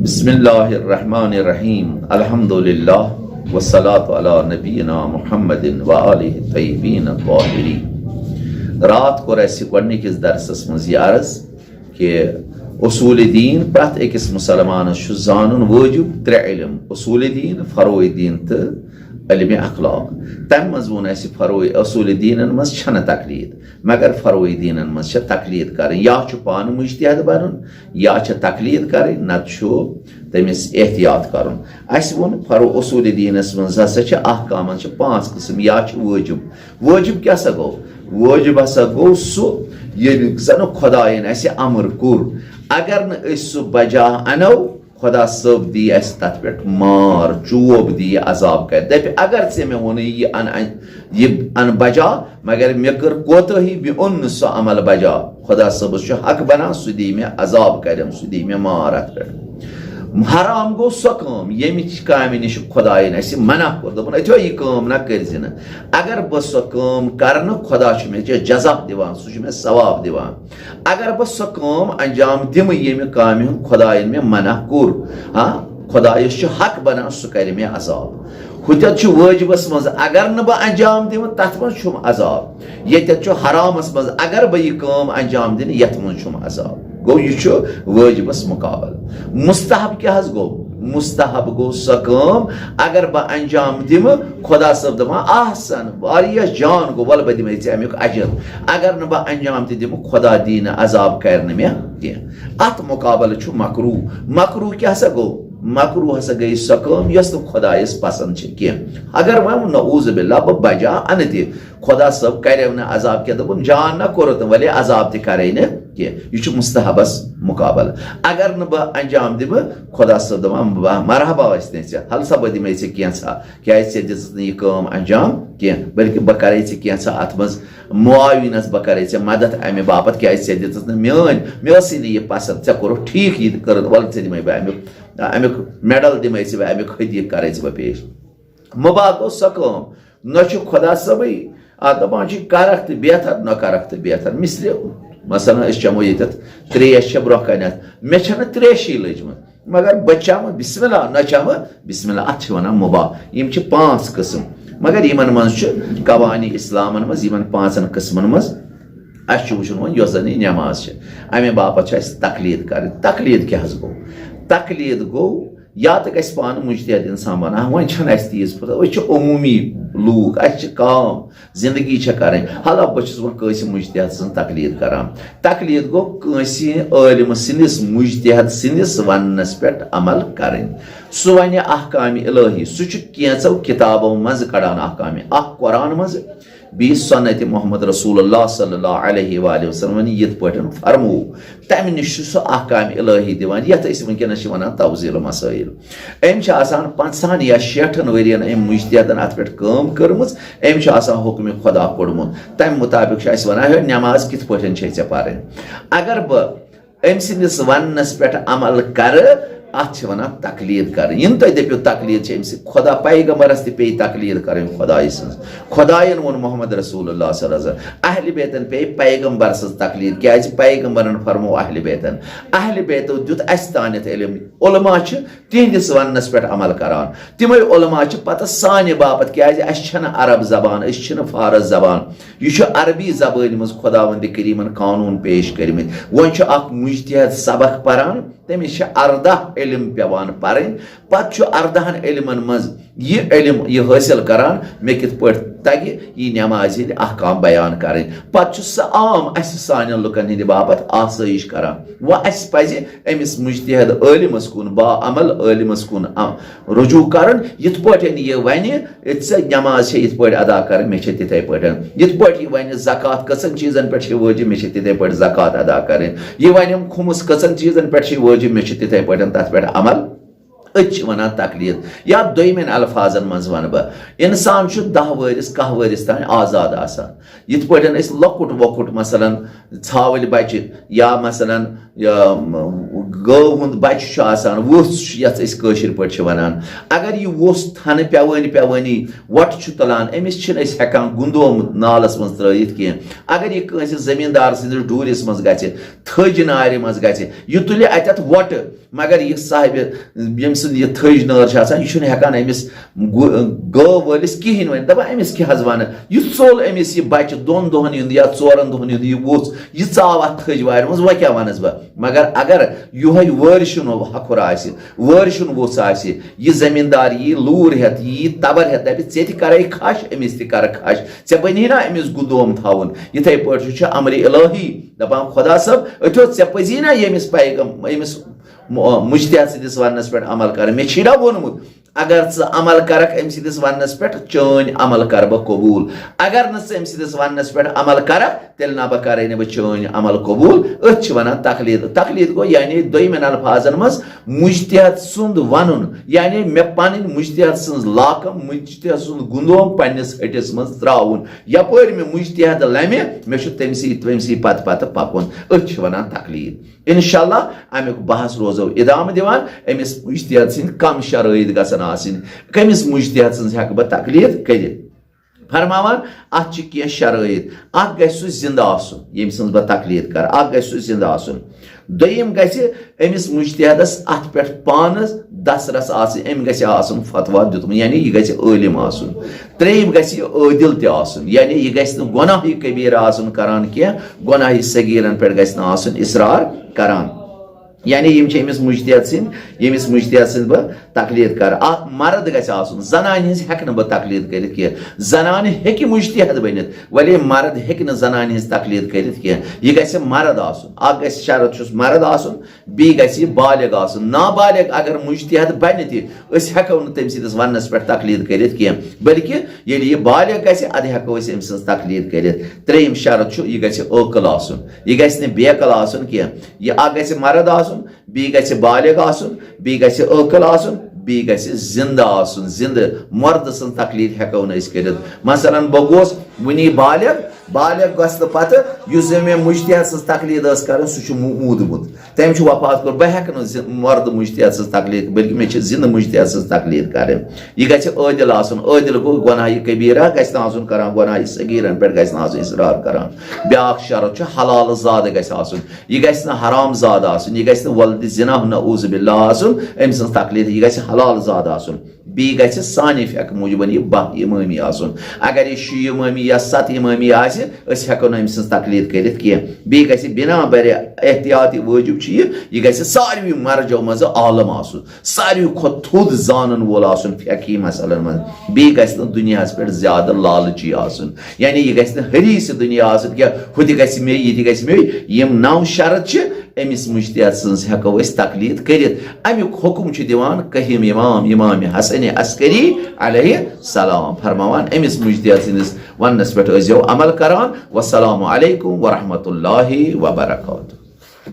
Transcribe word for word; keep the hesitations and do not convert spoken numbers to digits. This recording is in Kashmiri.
بسم اللہ الرحمن الرحیم۔ الحمدللہ والصلاة علی نبینا محمد و آلہ طیبین الطاہرین۔ راتھ کوٚر اَسہِ گۄڈٕنِکِس درسس منٛز یہِ عرض کہِ اصوٗلِ دیٖن پرٛٮ۪تھ أکِس مُسلمانس چھُ زانُن وٲجِب ترٛےٚ علم، اصوٗلِ دیٖن، فروعِ دیٖن تہٕ علمِ اخلاق۔ تَمہِ منٛز ووٚن اَسہِ فروعِ اصوٗلِ دیٖنن منٛز چھَنہٕ تقلید، مگر فروعِ دیٖنن منٛز چھےٚ تقلید کرٕنۍ، یا چھُ پانہٕ مجتہد بنُن، یا چھےٚ تقلید کرٕنۍ، نتہٕ چھُ تٔمِس احتیاط کرُن۔ اَسہِ ووٚن فروع اصوٗلِ دیٖنس منٛز ہسا چھِ احکامن چھِ پانٛژھ قٕسم، یا چھُ وٲجِب۔ وٲجِب کیٛاہ سا گوٚو؟ وٲجِب ہسا گوٚو سُہ، ییٚلہِ زن خۄداین اَسہِ امر کوٚر، اگر نہٕ أسۍ سُہ بجا انو، خۄدا صٲب دی اَسہِ تَتھ پٮ۪ٹھ مار، چوب دی، عذاب کرِ۔ دَپہِ، اگر ژےٚ مےٚ ووٚنُے یہِ اَن، اَن، یہِ اَن بجا، مگر مےٚ کٔر کوتٲہی، مےٚ اوٚن نہٕ سُہ عمل بجا، خۄدا صٲبَس چھُ حق بنان، سُہ دی مےٚ عذاب کرٮ۪م، سُہ دی مےٚ مار اَتھ پٮ۪ٹھ۔ حرام گوٚو سۄ کٲم، ییٚمِچ کامہِ نِش خۄدایَن اَسہِ منع کوٚر، دوٚپُن، أتھیو یہِ کٲم نہ کٔرۍ زِ نہٕ۔ اگر بہٕ سۄ کٲم کرٕ نہٕ، خۄدا چھُ مےٚ ژےٚ جزا دِوان، سُہ چھُ مےٚ ثواب دِوان۔ اگر بہٕ سۄ کٲم انجام دِمہٕ، ییٚمہِ کامہِ ہُنٛد خۄدایَن مےٚ منع کوٚر، ہاں، خۄدایَس چھُ حق بنان، سُہ کرِ مےٚ عذاب۔ ہُتٮ۪تھ چھُ وٲجبَس منٛز، اگر نہٕ بہٕ انجام دِمہٕ، تَتھ منٛز چھُم عذاب۔ ییٚتٮ۪تھ چھُ حرامَس منٛز، اگر بہٕ یہِ کٲم انجام دِنہٕ، یَتھ منٛز چھُم عذاب۔ گوٚو، یہِ چھُ وٲجبَس مُقابل۔ مستحب کیٛاہ حظ گوٚو؟ مستحب گوٚو سۄ کٲم، اگر بہٕ انجام دِمہٕ، خۄدا صٲب دَپان، احسن، واریاہ جان گوٚو، وَلہٕ بہٕ دِمَے ژےٚ اَمیُک اجر۔ اگر نہٕ بہٕ انجام تہِ دِمہٕ، خۄدا دی نہٕ عذاب، کرِ نہٕ مےٚ کینٛہہ۔ اَتھ مُقابلہٕ چھُ مکروہ۔ مکروہ کیٛاہ سا گوٚو؟ مکروہ ہسا گٔے سۄ کٲم یۄس نہٕ خۄدایَس پسنٛد چھِ کینٛہہ۔ اگر وۄنۍ نعوذ باللہ بہٕ بجا اَنہٕ تہِ، خۄدا صٲب کرٮ۪و نہٕ عذاب کینٛہہ، دوٚپُن، جان نہ کوٚرُتھ نہٕ، وَلے عذاب تہِ کرے نہٕ کینٛہہ۔ یہِ چھُ مستحبس مُقابلہٕ۔ اگر نہٕ بہٕ انجام دِمہٕ، خۄدا صٲب دَپان، بہٕ مرحبا ٲسۍ نہٕ ژےٚ، ہل سا بہٕ دِمے ژےٚ کینٛژھا، کیٛازِ ژےٚ دِژٕتھ نہٕ یہِ کٲم انجام کینٛہہ، بلکہِ بہٕ کرے ژےٚ کینٛژھا اَتھ منٛز معاوِنَس، بہٕ کرے ژےٚ مدد اَمہِ باپتھ، کیٛازِ ژےٚ دِژٕتھ نہٕ میٲنۍ، مےٚ ٲسٕے نہٕ یہِ پسنٛد، ژےٚ کوٚرُتھ ٹھیٖک یہِ تہٕ کٔرٕتھ، وَلہٕ ژےٚ دِمے بہٕ اَمیُک، اَمیُک medal دِمے ژےٚ بہٕ، اَمیُک ہدیہِ کرے ژےٚ بہٕ پیش۔ مُباح گوٚو سۄ کٲم، نہ چھُ خۄدا صٲبٕے، آ، دَپان چھِ کرکھ تہٕ بہتر، نہ کرکھ تہٕ بہتر۔ مثلہِ، مثلاً، أسۍ چٮ۪مو ییٚتٮ۪تھ ترٛیش چھےٚ برٛونٛہہ کنٮ۪تھ، مےٚ چھَنہٕ ترٛیشی لٔجمٕژ، مگر بہٕ چٮ۪مہٕ بسم اللہ، نہ چٮ۪مہٕ بسم اللہ، اَتھ چھِ وَنان مُباح۔ یِم چھِ پانٛژھ قٕسم، مگر یِمن منٛز چھُ قوانِ اسلامن منٛز، یِمن پانٛژن قٕسمن منٛز اَسہِ چھُ وٕچھُن وۄنۍ یۄس زن یہِ نٮ۪ماز چھِ، اَمہِ باپتھ چھِ اَسہِ تقلید کرٕنۍ۔ تقلید کیٛاہ حظ گوٚو؟ تقلید گوٚو یا تہٕ گژھِ پانہٕ مجتہد انسان بنان، وۄنۍ چھنہٕ اسہِ تیٖژ فرصت، أسۍ چھِ عموٗمی لوٗکھ، اسہِ چھِ کٲم، زندگی چھےٚ کرٕنۍ۔ حالانکہ بہٕ چھُس وۄنۍ کٲنٛسہِ مجتہد سٕنٛز تقلید کران۔ تقلید گوٚو کٲنٛسہِ عٲلمہٕ سٕنٛدِس مجتہد سٕنٛدِس وننس پٮ۪ٹھ عمل کرٕنۍ۔ سُہ ونہِ احکامِ الہی، سُہ چھُ کینٛژو کتابو منٛزٕ کڑان احکامِ، اکھ قرآن منٛزٕ، بیٚیہِ سنتِ محمد رسول اللہ صلی اللہ علیہ وآلہ وسلم، یِتھ پٲٹھۍ فرموو، تمہِ نِش چھُ سُہ احکامِ الہی دِوان، یتھ أسۍ وٕنکیٚنس چھِ ونان توزیل مسائل۔ أمۍ چھِ آسان پنٛژاہن یا شیٹھن ؤرین أمۍ مجتہدن اتھ پٮ۪ٹھ کٲم کٔرمٕژ، أمۍ چھُ آسان حکمِ خدا کوٚڑمُت، تمہِ مُطابق چھُ اسہِ ونان، ہے، نماز کِتھ پٲٹھۍ چھے ژےٚ پرٕنۍ؟ اگر بہٕ أمۍ سٕنٛدِس وننس پٮ۪ٹھ عمل کرٕ، اتھ چھِ ونان تقلید کرٕنۍ۔ یِم تُہۍ دٔپِو تقلید چھِ أمۍ سٕنٛز، خدا پیغمبرس تہِ پیٚیہِ تقلید کرٕنۍ خدایہِ سٕنٛز۔ خدایَن ووٚن محمد رسول اللہ صلی اللہ علیہ وسلم، اہلِ بیتن پیٚیہِ پیغمبر سٕنٛز تقلید، کیازِ پیغمبرن فرموو اہلِ بیتن۔ اہلِ بیتو دیُت اسہِ تانٮ۪تھ علم۔ علماء چھِ تِہنٛدِس وننس پٮ۪ٹھ عمل کران۔ تِمے علماء چھِ پتہٕ سانہِ باپتھ، کیازِ اسہِ چھنہٕ عرب زبان، أسۍ چھِنہٕ فارس زبان۔ یہِ چھُ عربی زبٲنۍ منٛز خداوند کریمن قانون پیش کٔرمٕتۍ۔ وۄنۍ چھُ اکھ مجتہد سبق پران، تٔمِس چھِ ارداہ علم پٮ۪وان پرٕنۍ۔ پتہٕ چھُ ارداہن علمن منٛز یہِ علم، یہِ حٲصِل کران، مےٚ کِتھ پٲٹھۍ تگہِ یہِ نمازِ ہٕنٛدۍ احکام بیان کرٕنۍ۔ پتہٕ چھُ سُہ عام اسہِ سانٮ۪ن لُکن ہٕنٛدِ باپتھ آسٲیِش کران۔ وۄنۍ اسہِ پزِ أمِس مجتہد عٲلمس کُن، باعمل عٲلمس کُن، آ، رجوع کرُن، یِتھ پٲٹھۍ یہِ ونہِ، ژےٚ نماز چھےٚ یِتھ پٲٹھۍ ادا کرٕنۍ، مےٚ چھےٚ تِتھے پٲٹھۍ۔ یِتھ پٲٹھۍ یہِ ونہِ زکوٰۃ کٔژن چیٖزن پٮ۪ٹھ چھِ وٲجب، مےٚ چھِ تِتھے پٲٹھۍ زکوٰۃ ادا کرٕنۍ۔ یہِ ونٮ۪م خُمُس کٔژن چیٖزن پٮ۪ٹھ چھِ وٲجب، مےٚ چھِ تِتھے پٲٹھۍ تتھ پٮ۪ٹھ عمل۔ أتۍ چھِ ونان تقلید۔ یا دوٚیمٮ۪ن الفاظن منٛز ونہٕ بہٕ، انسان چھُ دَہ وٲرِس، کاہ وٲرِس تام آزاد آسان۔ یِتھ پٲٹھۍ أسۍ لۄکُٹ وۄکُٹ، مثلاً، ژھاوٕلۍ بچہِ یا، مثلاً، یا، م-، گٲو ہُنٛد بچہٕ چھُ آسان، ووٚژھ چھُ، یَتھ أسۍ کٲشِر پٲٹھۍ چھِ وَنان۔ اگر یہِ ووٚژھ تھنہٕ پٮ۪وٲنی پٮ۪وٲنی وۄٹہٕ چھُ تُلان، أمِس چھِنہٕ أسۍ ہٮ۪کان گُندوم نالَس منٛز ترٲیِتھ کینٛہہ۔ اگر یہِ کٲنٛسہِ زٔمیٖندار سٕنٛدِس ڈوٗرِس منٛز گژھِ، تھٔج نارِ منٛز گژھِ، یہِ تُلہِ اَتٮ۪تھ وۄٹہٕ، مگر یہِ صاحبِ، ییٚمۍ سٕنٛز یہِ تھٔج نٲر چھِ آسان، یہِ چھُنہٕ ہٮ۪کان أمِس گُ-، گٲو وٲلِس کِہیٖنۍ ؤنِتھ۔ دَپان، أمِس کیٛاہ حظ وَنہٕ؟ یہِ ژوٚل أمِس یہِ بَچہٕ دۄن دۄہَن ہُنٛد یا ژورَن دۄہَن ہُنٛد یہِ ووٚژھ، یہِ ژاو اَتھ تھٔج وارِ منٛز، وۄنۍ کیٛاہ وَنَس بہٕ؟ مگر اگر یِہوٚے وٲرِشُن ہۄکھُر آسہِ، وٲرِشُن ووٚژھ آسہِ، یہِ زٔمیٖندار یی لوٗر ہٮ۪تھ، یی تَبَر ہٮ۪تھ، دَپہِ، "ژےٚ تہِ کَرَے کھَش، أمِس تہِ کَرٕ کھَش، ژےٚ بَنی نا أمِس گُدوم تھاوُن؟" یِتھَے پٲٹھۍ چھُ اَمرِ الٰہی دَپان، "خۄدا صٲب، أتھیو ژےٚ پَزی نا ییٚمِس پیغم-، ییٚمِس م-، مُجتہد سٕنٛدِس وَننَس پٮ۪ٹھ عمل کَرُن؟ مےٚ چھی نا ووٚنمُت، اگر ژٕ عمل کَرَکھ أمۍ سٕنٛدِس وَننَس پٮ۪ٹھ، چٲنۍ عمل کَرٕ بہٕ قبوٗل۔ اگر نہٕ ژٕ أمۍ سٕنٛدِس وَننَس پٮ۪ٹھ عمل کَرَکھ، تیٚلہِ نہ بہٕ کَرَے نہٕ بہٕ چٲنۍ عمل قبوٗل۔" أتھۍ چھِ وَنان تقلید۔ تقلید گوٚو یعنی دوٚیمٮ۪ن الفاظَن منٛز مُجتہد سُنٛد وَنُن، یعنی مےٚ پَنٕنۍ مُجتہد سٕنٛز لاکَم، مُجتہد سُنٛد گُندوم پنٛنِس ۂٹِس منٛز ترٛاوُن۔ یَپٲرۍ مےٚ مُجتہد لَمہِ، مےٚ چھُ تٔمۍ سٕے، تٔمۍ سٕے پَتہٕ پَتہٕ پَکُن۔ أتھۍ چھِ وَنان تقلید۔ انشاءاللہ اَمیُک بحث روزو ادامہٕ دِوان۔ أمِس مُجتہد سٕنٛدۍ کَم شرٲیِط گژھن آسٕنۍ، کٔمِس مُجتہد سٕنٛز ہٮ۪کہٕ بہٕ تقلید کٔرِتھ؟ فرماوان، اَتھ چھِ کینٛہہ شرٲیِط۔ اَکھ گژھِ سُہ زِندٕ آسُن، ییٚمہِ سٕنٛز بہٕ تقلید کَرٕ، اَکھ گژھِ سُہ زِندٕ آسُن۔ دوٚیِم گژھِ أمِس مُجتہدَس اَتھ پٮ۪ٹھ پانَس دَسترس آسٕنۍ، أمۍ گژھِ آسُن فتویٰ دیُتمُت، یعنی یہِ گژھِ عٲلِم آسُن۔ ترٛیٚیِم گژھِ یہِ عٲدِل تہِ آسُن، یعنی یہِ گژھِ نہٕ گۄناہہِ کبیٖرہ آسُن کران کینٛہہ، گۄناہہِ صغیٖرن پٮ۪ٹھ گژھِ نہٕ آسُن اصرار کران۔ یعنی یِم چھِ أمِس مُجتہد سٕنٛدۍ، ییٚمِس مُجتہد سٕنٛز بہٕ تقلید کرٕ۔ اکھ مرد گژھِ آسُن، زنانہِ ہٕنٛز ہٮ۪کہٕ نہٕ بہٕ تقلید کٔرِتھ کینٛہہ۔ زنانہِ ہیٚکہِ مُجتہد بٔنِتھ، ولی مرد ہیٚکہِ نہٕ زنانہِ ہٕنٛز تقلید کٔرِتھ کینٛہہ۔ یہِ گژھِ مرد آسُن، اکھ گژھِ شرط چھُس مرد آسُن، بیٚیہِ گژھِ یہِ بالغ آسُن۔ نابالغ اگر مُجتہد بنہِ تہِ، أسۍ ہٮ۪کو نہٕ تٔمۍ سٕنٛدِس وننس پٮ۪ٹھ تقلید کٔرِتھ کینٛہہ، بلکہِ ییٚلہِ یہِ بالغ گژھِ، ادٕ ہٮ۪کو أسۍ أمۍ سٕنٛز تقلید کٔرِتھ۔ ترٛیٚیِم شرط چھُ، یہِ گژھِ عٲقل آسُن، یہِ گژھِ نہٕ بے عقل آسُن کینٛہہ۔ یہِ اکھ گژھِ مرد آسُن، بیٚیہِ گژھِ بالغ آسُن، بیٚیہِ گژھِ عٲقل آسُن، بیٚیہِ گژھِ زِندٕ آسُن، زِندٕ۔ مردٕ سٕنٛز تقلید ہٮ۪کو نہٕ أسۍ کٔرِتھ۔ مثلاً، بہٕ گوس وُنی بالغ، بالغ گژھنہٕ پتہٕ یُس زن مےٚ مُجتہد سٕنٛز تقلید ٲس کرٕنۍ، سُہ چھُ مو-، موٗدمُت۔ تٔمۍ چھُ وفات کوٚر، بہٕ ہٮ۪کہٕ نہٕ زِ-، مردٕ مُجتہد سٕنٛز تقلید، بلکہِ مےٚ چھِ زِندٕ مُجتہد سٕنٛز تقلید کرٕنۍ۔ یہِ گژھِ عٲدِل آسُن، عٲدِل گوٚو گۄناہہِ کبیرہ گژھِ نہٕ آسُن کران، گۄناہہِ صغیرن پٮ۪ٹھ گژھِ نہٕ آسُن اصرار کران۔ بیٛاکھ شرط چھُ حلال زاد گژھِ آسُن، یہِ گژھِ نہٕ حرام زاد آسُن، یہِ گژھِ نہٕ ولدِ زنا نعوذ باللہ آسُن، أمۍ سٕنٛز تقلید، یہِ گژھِ حلال زاد آسُن۔ بیٚیہِ گژھِ سانہِ فقہ موٗجوٗبَن یہِ باہ امٲمی آسُن۔ اگر یہِ شیٚیہِ امٲمی یا ستھ امٲمی آسہِ، أسۍ ہٮ۪کو نہٕ أمۍ سٕنٛز تقلید کٔرِتھ کینٛہہ۔ بیٚیہِ گژھِ بنا بر احتیاط، یہِ وٲجِب چھُ یہِ، یہِ گژھِ ساروی مرجو منٛزٕ عالم آسُن، ساروی کھۄتہٕ تھوٚد زانن وول آسُن فقہی مسلن منٛز۔ بیٚیہِ گژھِ نہٕ دُنیاہَس پٮ۪ٹھ زیادٕ لالچی آسُن، یعنی یہِ گژھِ نہٕ حریٖص دُنیا آسُن کینٛہہ، ہُہ تہِ گژھِ مےٚ، یہِ تہِ گژھِ مےٚ۔ یِم نَو شرط چھِ، أمِس مُجتہد سٕنٛز ہٮ۪کو أسۍ تقلید کٔرِتھ۔ اَمیُک حُکم چھُ دِوان قٔیِم امام، امام حسن عسکری علیہ السلام، فرماوان، أمِس مُجتہد سٕنٛدِس وننس پٮ۪ٹھ ٲسۍزیو عمل کران۔ والسلام علیکم ورحمۃ اللہ وبرکاتہ۔